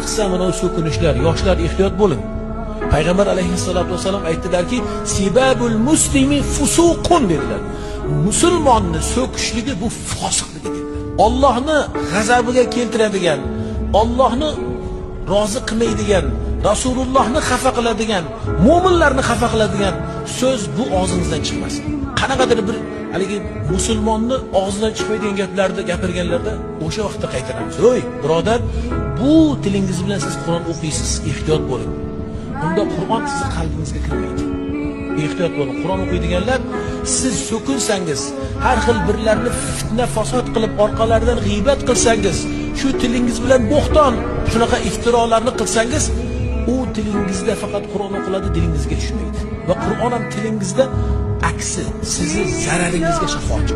Ayniqsa mana so'kinishlar, yoshlar, ehtiyot bo'ling. Payg'ambar alayhissalatu vassalam aytdilarki, sibabul muslimi fusuqun dedilar. Musulmonni so'kishligi bu fosiqligi dedilar. Allohni g'azabiga keltiradigan, Allohni rozi qilmaydigan, Rasulullohni xafa qiladigan, mo'minlarni xafa qiladigan so'z bu og'zingizdan chiqmasin. Qanaqadir bir haligi musulmonni og'zidan chiqmaydigan gaplarni gapirganlarda o'sha vaqtda qaytaramiz. "Ey birodar, bu tilingiz bilan siz Qur'on o'qiysiz, ehtiyot bo'ling. Unda Qur'on sizni qalbingizga kirmaydi. Ehtiyot bo'ling. Qur'on o'qiydiganlar, siz so'kinsangiz, har xil birlarni fitna fasod qilib orqalaridan g'iybat qilsangiz, shu tilingiz bilan bo'xton shunaqa iftirolarni qilsangiz, u tilingizda faqat Qur'on o'qiladi, dilingizga tushmaydi. Va Qur'on ham tilingizda aksi sizni zararingizga shafoatchi.